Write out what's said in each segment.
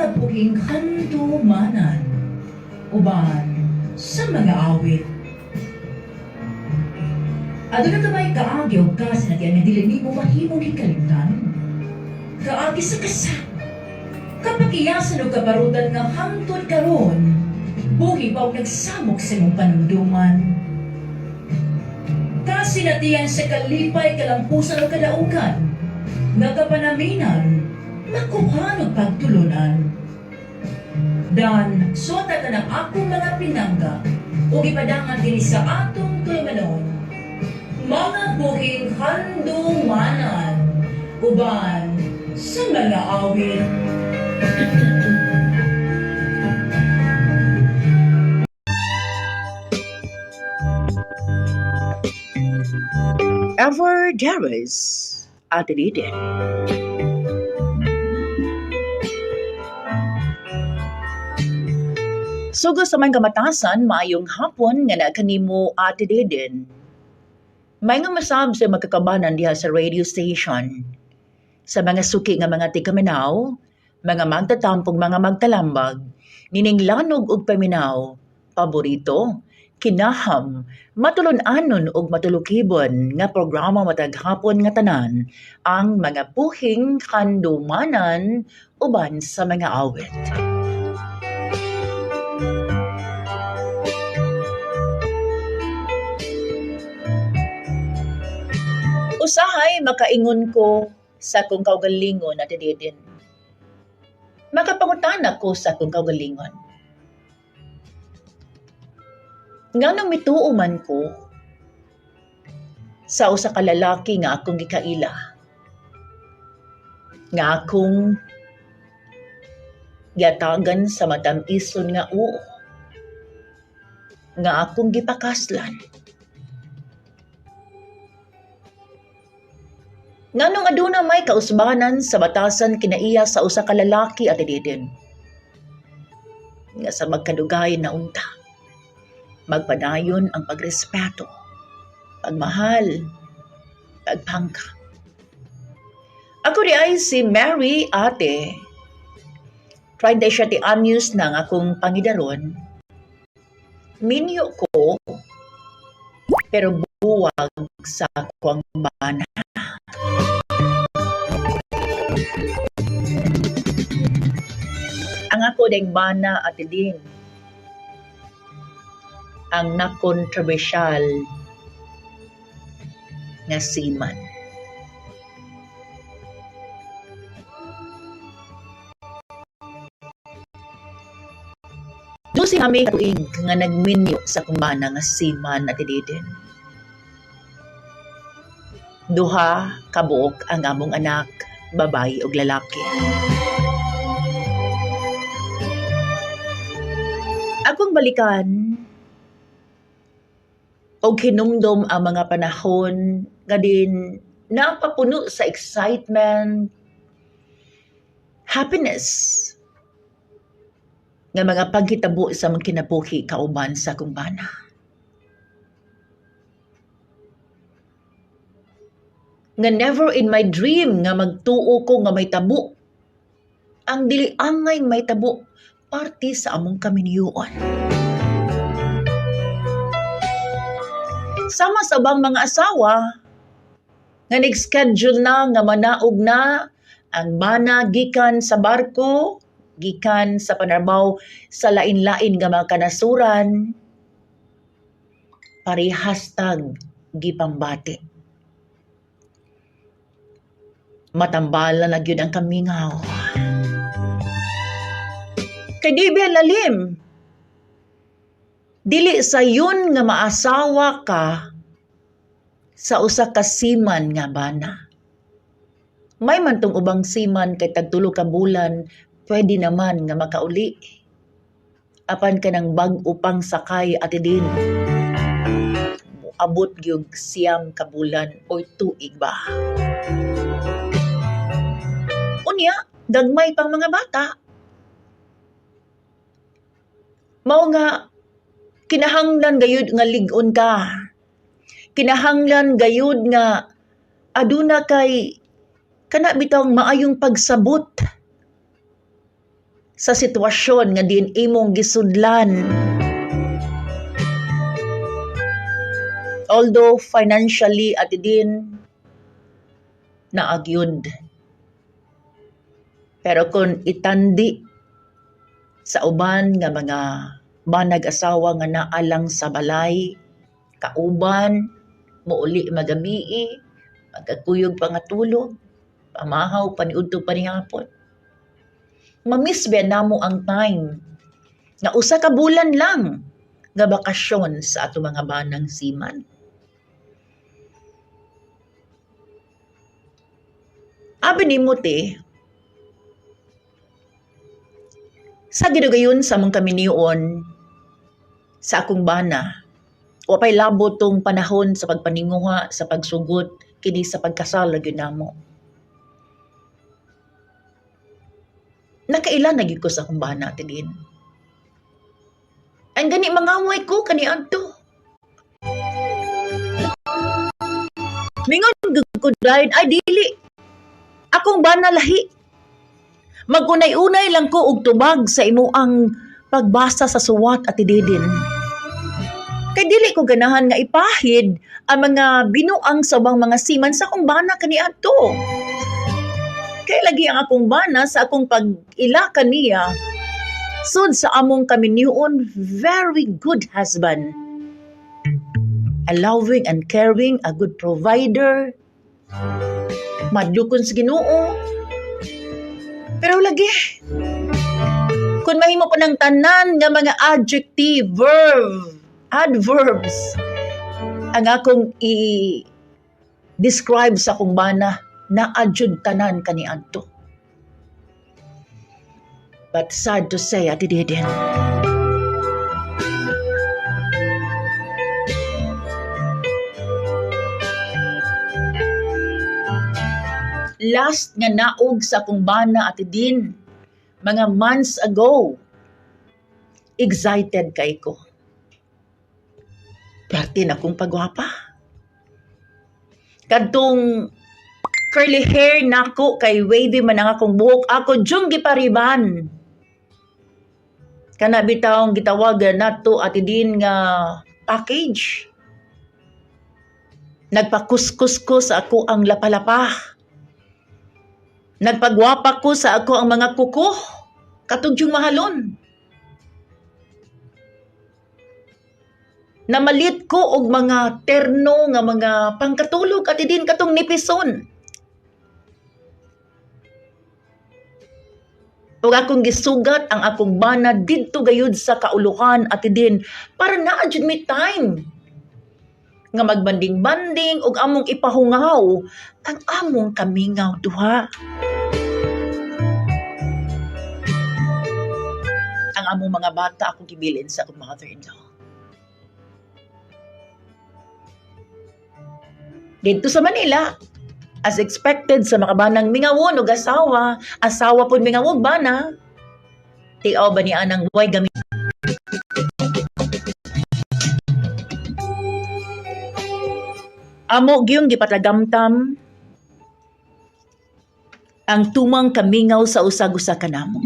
Mga buhing handumanan uban sa mga awit. Aduna ka ba'y kaagi o kasinatian nga dili nimo mahimong hikalimtan? Kaagi sa kasa. Kapakiyasan o kabarutan nga hangtod karon, buhi pa og nagsamok sa imong panumduman. Kasinatian sa kalipay, kalampusan o kadaugan, nga kapanaminan, makuhan og pagtulunan. Dan, suwata ka ng akong mga pinangga, ug ipadangan dinhi sa atong tulumanon. Mga buhing handumanan, uban sa mga awit. Ever Jerez, Ate Diden. Sugo sa mga kamatasan, maayong hapon nga na kanimo, Ate Deden. May nga masab sa magkakabanan diha sa radio station. Sa mga suki nga mga tikaminaw, mga magtatampog, mga magtalambag, nining lanog ug paminaw, paborito, kinaham, matulon-anon ug matulukibon nga programa matag hapon nga tanan ang mga buhing kandumanan uban sa mga awit. Usahay makaingon ko sa akong kaugalingon, Ate Deden. Makapangutana ko sa akong kaugalingon. Nganong mituo man ko sa usa ka lalaki nga akong gikaila, nga akong giatagan sa matam-ison nga oo, nga akong gipakaslan? Nganong aduna may kausbanan sa batasan kinaiya sa usa ka lalaki, Ate Deden, nga sa magkadugay na unta, magpadayon ang pagrespeto, pagmahal, pagpangka? Ako di ay si Mary, ate. 37 anyos na ang akong pangidaron. Minyo ko, pero buwag sa akoang bana. Ang ako ding bana, Ate Din, ang nakontrobersyal nga seaman. 12 kami katuig nga nagminyo sa akong bana nga seaman, Ate Deden. Duha kabuok ang among anak, babae ug lalaki. Akong balikan og hinumdom ang mga panahon nga din napapuno sa excitement, happiness, nga mga paghitabo sa mga kinabuhi kauban sa akong bana. Nga never in my dream nga magtuo ko nga may tabo. Ang dili angay may tabo, parte sa among kaminyuon. Sama sa ubang mga asawa, nga nag-schedule na nga manaog na ang bana gikan sa barko, gikan sa panarbaw sa lain-lain nga mga kanasuran, parehas tag gipambati. Matambala na gyud ang kamingaw. Kay di ba lalim? Dili sayon nga maasawa ka sa usa ka seaman nga bana. May man tong ubang seaman kay tagtulo ka bulan, pwede naman nga makauli. Apan kanang bag-o pang sakay, Ate Din, moabot gyud 9 ka bulan or tuig ba. Unya, gagmay pang mga bata. Mao nga kinahanglan gayud nga lig-on ka. Kinahanglan gayud nga aduna kay kana bitawng maayong pagsabot. Sa sitwasyon nga diin imong gisudlan. Although financially, Ate Din, naagyod. Pero kung itandi sa uban nga mga banag asawa nga naalang sa balay, kauban, muuli magabii, pagkakuyog pangatulog, pamahaw, paniudto panihapon. Mamiss ba namo ang time nga usa ka bulan lang nga bakasyon sa ato mga banang seaman. Abi nimo te, sa gidugayon sa among kaminion sa akong bana, wa pay labo tong panahon sa pagpaninguha, sa pagsugot, kini sa pagkasal ra gyud namo. Nakaila na gyud ko sa akong bana, Ate Din. Ang gani mangaway ko kaniadto. Mingon gyud ko dayon, ay dili. Akong bana lahi. Magunay-unay lang ko og tubag sa imo ang pagbasa sa suwat, Ate Didin. Kay dili ko ganahan nga ipahid ang mga binuang sa ubang mga seaman sa akong bana kaniadto. Kay lagi ang akong bana sa akong pag-ila kaniya, sud sa among kaminion, very good husband. A loving and caring, a good provider. Madlukon sa Ginoo. Pero lagi, kung mahimo pa ng tanan nga mga adjective, verb, adverbs, ang akong i-describe sa akong bana, naadjud tanan kaniadto. But sad to say, Ate Didin, last nga naog sa akong bana, Ate Din, mga months ago, excited kay ko. Parte na kong pagwapa. Kadtong curly hair nako kay wavy man ang akong buhok, ako jung gipariban. Kana bitawng gitawagan nato, Ate Din, nga package. Nagpakuskus ko sa ako ang lapalapa. Nagpagwapa ko sa ako ang mga kuko. Katong jung mahalon. Namalit ko og mga terno nga mga pangkatulog, Ate Din, katong nipison. Ug akong gisugat ang akong bana didto gayud sa kauluhan, Ate Din, para naa jud mi time nga magbanding-banding ug among ipahungaw ang among kamingaw duha. Ang among mga bata akong gibilin sa akong mother-in-law. Didto sa Manila, as expected sa makabanang mingawon og asawa, asawa pud mingawog bana. Tiaw ba ni anang way gamit? Amo gyung gipatagamtam ang tumang kamingaw sa usag-usa kanamo.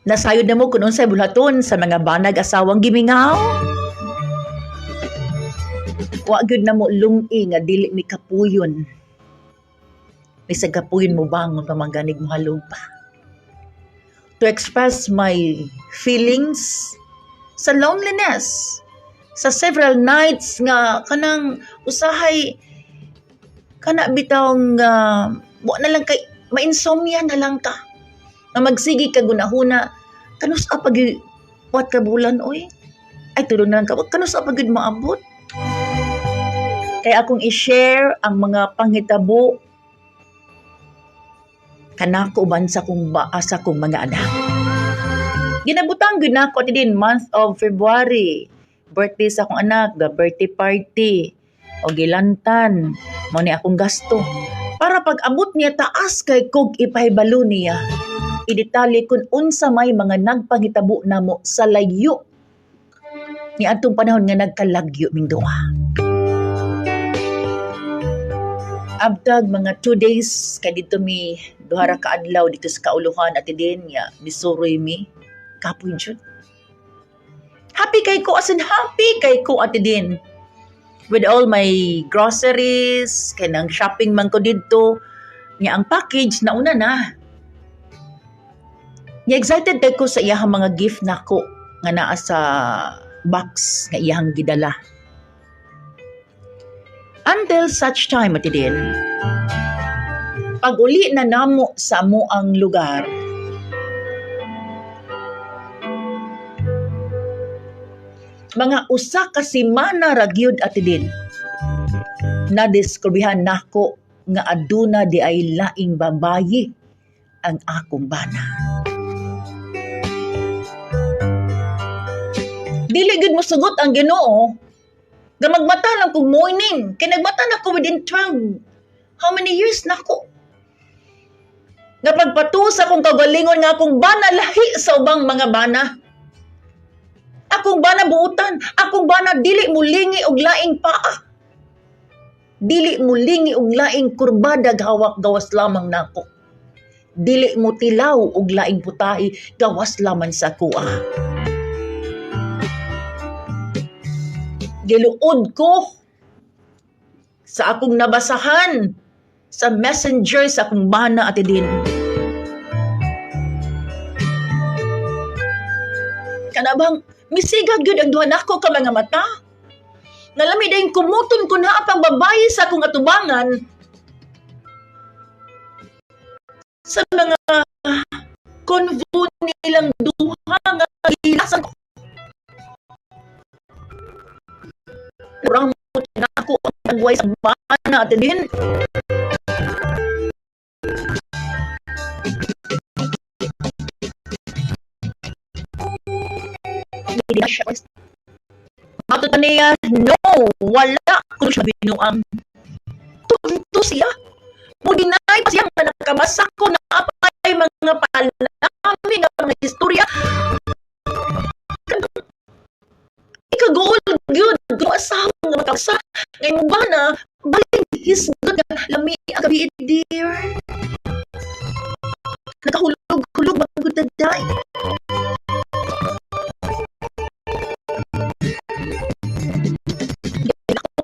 Nasayod na mo kung unsay bulhaton sa mga banag asawang gimingaw. Wa gyud na mo lung-i nga dili mi kapuyon. Bisag kapuyon mo bangon pamangganig mo halog pa. To express my feelings sa loneliness, sa several nights nga kanang usahay kana bitaw nga wa na lang kay ma-insomnia na lang ka. Nga magsige ka gunahuna kanus pa gyud wat ka bulan oy. Ay tulo na lang ka kanus pa gyud maabot. Kaya akong i-share ang mga panghitabo kanako uban sa kong sa kong mga anak. Ginabutang gyud nako ati din month of February. Birthday sa akong anak, ga birthday party o gilantan, mo ni akong gasto. Para pag abot niya taas kay kog ipahibalo niya. Idetalye kun unsa may mga nagpanghitabo namo sa layo ni adtong panahon nga nagkalagyo ming duha. Abtag mga 2 days kay didto mi Duha ra ka adlaw dito sa kauluhan, Ate Din, nga misuroy mi. Kapoy jud. Happy kay ko, as in happy kay ko, Ate Din. With all my groceries, kay nang shopping man ko didto, nga ang package nauna na. Nga excited kay ko sa iyahang mga gift nako nga naa sa box nga iyahang gidala. Until such time, Ate Din, pag-uli na namo sa amoang lugar, mga usa ka semana ra gyud, Ate Din, nadiskubrihan nako nga aduna di ay laing babayi ang akong bana. Dili gyud mosugot ang Ginoo nga magmata lang kog morning kay nagmata na ko within 12 how many years nako. Nga pagpatuo sa akong kaugalingon nga akong bana lahi sa ubang mga bana. Akong bana buutan, akong bana dili mulingi og laing paa. Dili mulingi og laing kurbada hawak gawas lamang nako. Dili mo tilaw og laing putahe gawas lamang sa kuha. Giluod ko sa akong nabasahan sa messenger sa akong bana, Ate Din. Kanabang misiga gyud ang duha nako ka mga mata. Nalami dayon kumuton ko na ang babae sa akong atubangan sa mga convo nilang duha nga gilasan ko. Ramot na ako ang tagway sa bana, Ate Din. Hindi na siya. Matod na niya, no, wala ko siya binuang. Tunto siya. Mudinay pa siya nga nakabasa ko na apay mga palami nga mga istorya. Ikagool gyud kung asawa nga makabasa. Ngayon ba na, balik hisgot nga lami ang gabi, dear. Nakahulog-hulog maguddaday.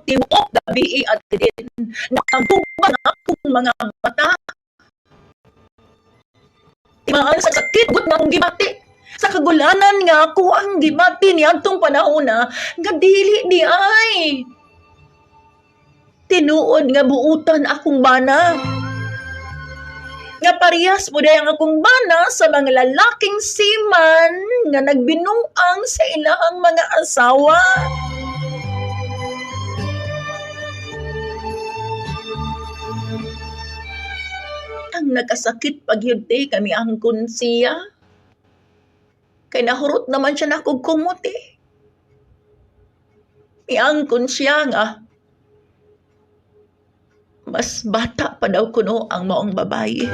Tibuok gabi at din nakagubang akong mga mata. Timaan sa sakit gut nga akong gibati. Sa kagulanan nga ako ang gibati niadtong panahon na nga dili di ay. Tinuod nga buutan akong bana. Nga parehas po ang akong bana sa mga lalaking seaman nga nagbinuang sa ilahang mga asawa. Ang nakasakit pag yun kami angkon siya. Kay nahurot naman siya nakog kumot eh. Miangkon siya nga mas bata pa daw kuno ang maong babae.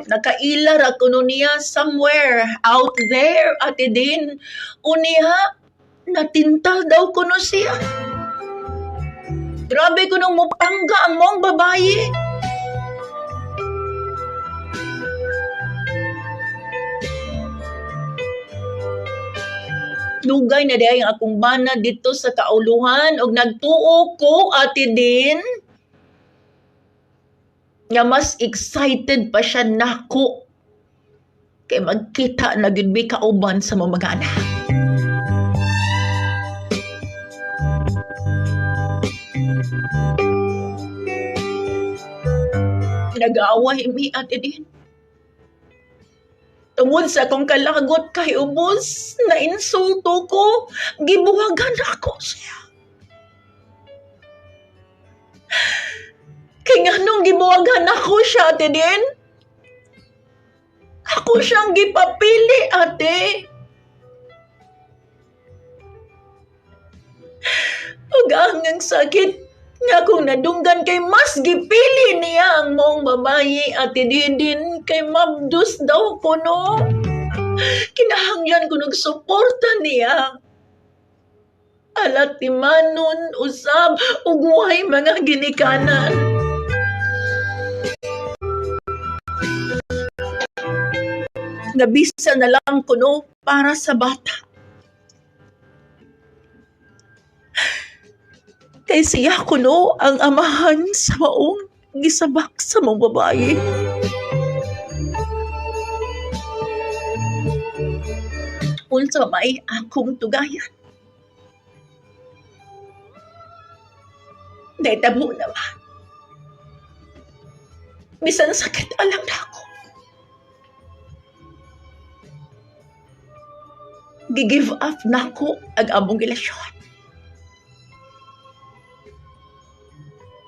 Nakaila ra kuno niya somewhere out there, Ate Din. Uniha, natintal daw kuno siya. Grabe kunong mupangga ang maong babae. Dugay na diay ang akong bana dito sa kauluhan og nagtuo ko, Ate Din, nga mas excited pa siya nako kay magkita na gyud mi kauban sa mga anak. Nag-aaway mi, Ate Din. Tungod sa akong kalagot kay ubos, na insulto ko, gibuwagan ako siya. Kay nganong gibuwagan ako siya, Ate Din? Ako siyang gipapili, ate. Ug ang sakit nga kung nadunggan kay mas gipili niya ang maong babae, Ate Dindin, kay mabdus daw ko, no? Kinahanglan ko nagsuporta niya. Alat timanon, usab, ug way mga ginikanan. Nga bisan na lang kuno para sa bata. Kay siya kuno ang amahan sa maong gisabak sa mong babae. Unsa may akong tugayan? Naitabo naman. Bisan sakit alang na ako. Gi-give up na ako ang among relasyon.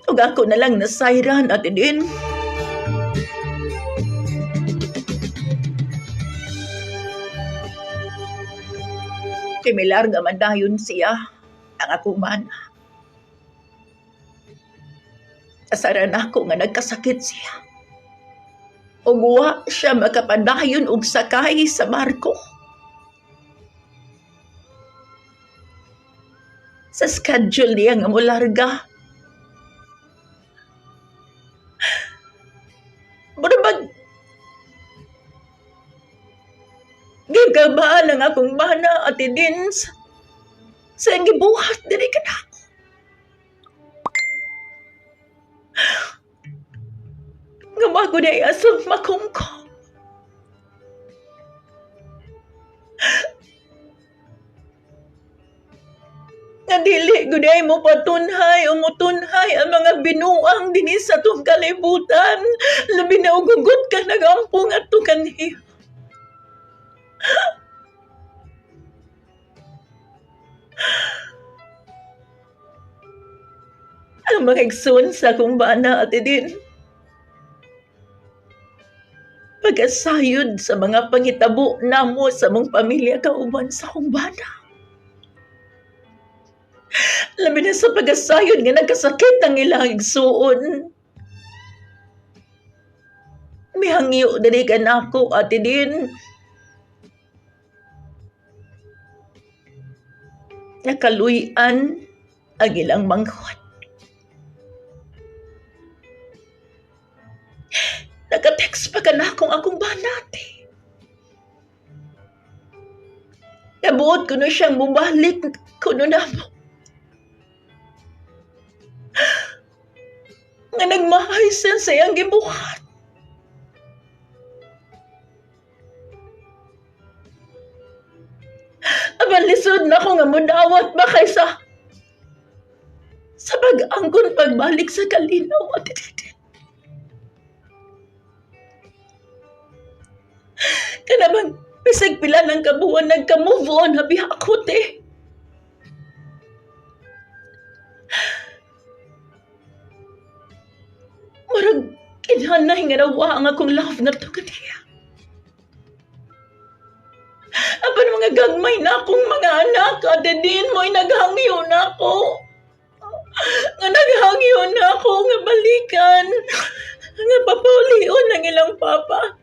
Ug ako na lang nasayran, Ate Din. Kay milarga man dayon siya ang akong mana. Asaran ako nga nagkasakit siya. Ug wa siya makapadayon og sakay sa barko. Sa schedule niya nga molarga. Murag gigabaan ang akong bana, Ate Dins, sa iyang gibuhat diri kanako. Nga bago na iasong makungko. Nga dili gud ay mo patunhay o mutunhay ang mga binuang dinhi sa atong kalibutan. Labi na og hugot ka nagampong adto kaniya. Ang mga igsoon sa akong bana, Ate Din. Pagkasayod sa mga pangitabo namo sa mong pamilya kauban sa akong bana. Labi na sa pagkasayod nga nagkasakit ang ilang igsuon. Mihangyo dali ka nako, Ate Din. Nakaluy-an ang ilang manghod. Naka-text pa ka na akong akong banate. Nabuot ko na siyang bumalik kuno na mo. Nga nagmahay siya sa iyang gibuhat. Apan lisod na ko nga mudawat ba kaysa sa pag-angkon pagbalik sa kalinaw, Ate Didi. Kanabang bisag pila ng kabuwan nagka-move on, habi ako, te. Marag kinhanay nga nawa ang akong love na to kaniya. Apan mga gagmay na akong mga anak, Ate Din, mo'y naghangyo na ako. Nga naghangyo na ako, nga balikan, nga papaulion ang ilang papa.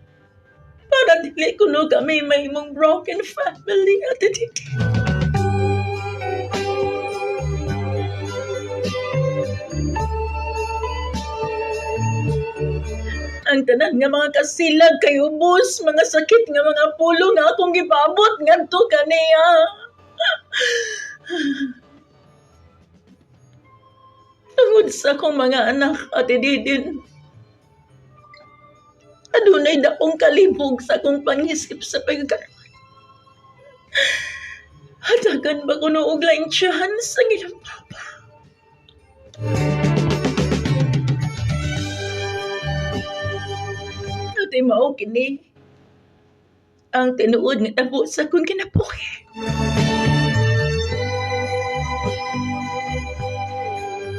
Para dili kuno kami may imong broken family, Ate Didi. Ang tanan nga mga kasilag kay ubos, mga sakit nga mga pulo nga akong gipaabot ngadto kaniya. Tungod sa akong mga anak, Ate Didin, adunay dakong kalibog sa akong pangisip sa pagkaroon. Hatagan ba kuno og laing chance ang ilang papa? Ate, mao kini ang tinuod nga tabo sa akong kinabuhi.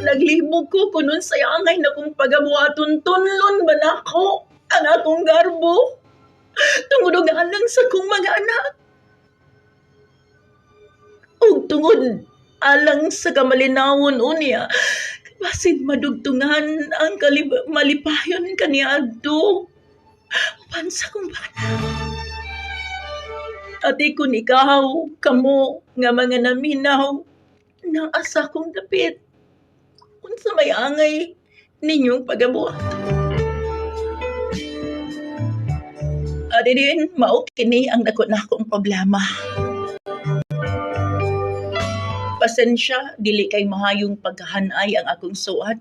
Naglibog ko kunon sa angay na kong pagabuhaton, tunlon ba nako ang akong garbo? Tungod og alang sa akong mga anak. Ug tungod alang sa kamalinawon unya, basin madugtungan ang malipayon kaniadto. Uban sa akong bana. Ate, kung ikaw, kamo, nga mga naminaw, naa sa akong dapit. Unsa may angay ninyong pagabuhat. Ate Deden, mao kini ang dako na akong problema. Pasensya, dili kay mahayong paghanay ang akong suat.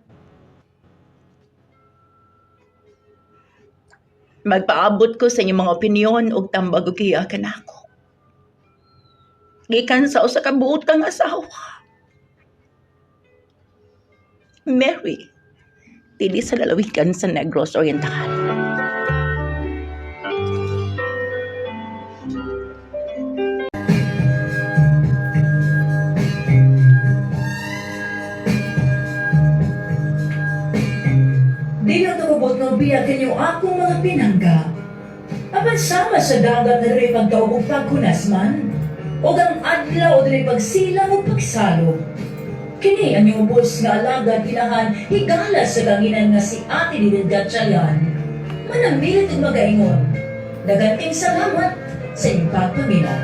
Magpaabot ko sa inyong mga opinyon ug tambag og iya kanako. Gikan sa usa ka buotang asawa. Mary, dili sa lalawigan sa Negros Oriental. Di lang tumubot ng biya kanyo akong mga pinangga. Apan sama sa dagat na diri pagdaog ug pagkunas man, o ang adlaw o diri pagsilang ug pagsalog. Kini ang inyong ubos nga alagad inahan higala sa kanginan nga si Ate Didin Gatchalian. Manamilit ug magaingon. Daghang salamat sa inyong pagpaminaw.